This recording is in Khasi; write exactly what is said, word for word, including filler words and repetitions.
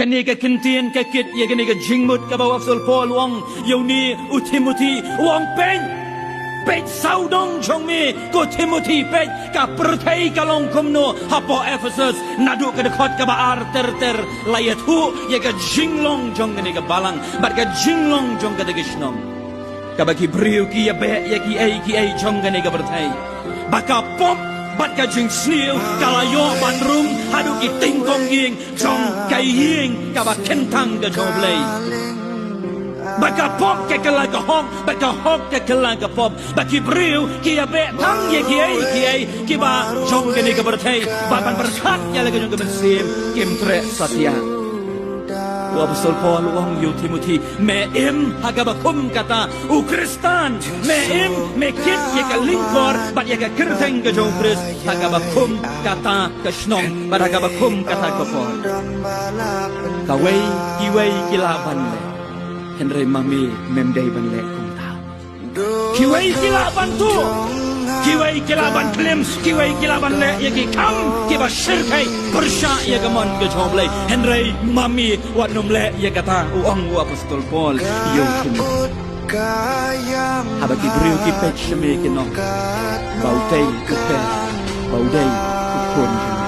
Kane ka kyntien ka kit ïa kane ka jingmut kaba u apostol Paul u ong ïa une u Timothi, u ong, peit, peit sawdong jong me ko Timothi, peit ka pyrthei ka long kumno hapoh Ephesus. Naduh ka dkhot kaba ar ter ter la ïathuh ïa ka jinglong jong kane ka balang bad ka jinglong jong kane ka shnong. Kaba ki briew ki ïabeh ïa kiei kiei jong kane ka pyrthei. Ba ka pop bad ka jingsniew ka la ïoh ban rung haduh ki tyngkong ïing jong ka ïing kaba kynthang ka jong U Blei. Ba ka pop ka kylla ka hok, ba ka hok ka kylla ka pop. Ba ki briew ki ïabeh tang ïa kiei kiei kiba jong kane ka pyrthei, ba ban pyrkhat ïa la ka jong ka mynsiem kim treh satia. U apostol Paul u ong ïa u Timothi, me im ha kaba kum kata, u Khristan, me im, me kit ïa ka lyngkor bad ïa ka kyrteng ka jong u Khrist ha kaba kum kata ka shnong bad ha kaba kum kata ka por. Kawei, kiwei ki lah ban leh, hynrei ma me mem dei ban leh kumta. Kiwei ki lah ban tuh, kiwei ki lah ban klim, kiwei ki lah ban leh ïa ki kam kiba shyrkhei pyrshah ïa ka mon ka jong U Blei, hynrei ma me wat nym leh ïa kata, u ong u apostol Paul ïa u Timothi. Haba ki briew ki peit sha me kin ong, ba utei u kper, ba u dei u khun jong